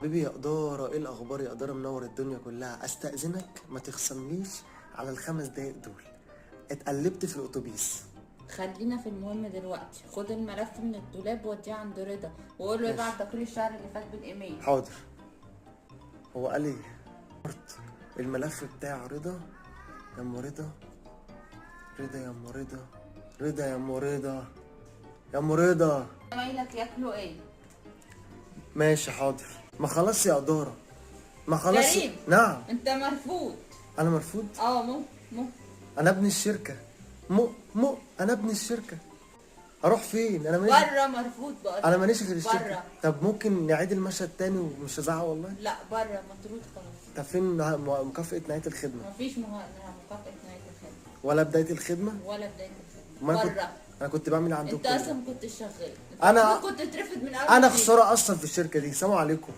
حبيبي يا إدارة، إيه الأخبار يا إدارة؟ منور الدنيا كلها. أستأذنك ما تخصمليش على ال5 دقايق دول، اتقلبت في الأتوبيس. خلينا في المهم دلوقتي. خد الملف من الدولاب ووديه عند رضا وقول له يبعت تقرير الشهر اللي فات بالايميل. حاضر. هو قال ايه؟ الملف بتاع رضا. يا ام رضا، رضا يا ام رضا، رضا يا ام رضا، يا ام رضا. زمايلك ياكلوا ايه؟ ماشي حاضر. ما خلاص يا إدارة، ما خلاص. كريم. نعم. انت مرفوض. انا مرفوض؟ اه، مو مو. انا ابن الشركة، مو مو، انا ابن الشركة، اروح فين؟ انا ماليش. بره، مرفوض بقى. انا ماليش غير الشركة. بره. طب ممكن نعيد المشهد تاني ومش هزعق والله؟ لا، بره، مطرود خلاص. طب فين مكافأة نهاية الخدمة؟ مفيش مكافأة نهاية الخدمة. ولا بداية الخدمة؟ ولا بداية الخدمة. ما أنا كنت بره. انا كنت بعمل عندكم انت كل ده. اصلا ما كنتش شغال. أنا- كنت تترفد من اول انا جديد. خسارة اصلا في الشركة دي. سلام عليكم.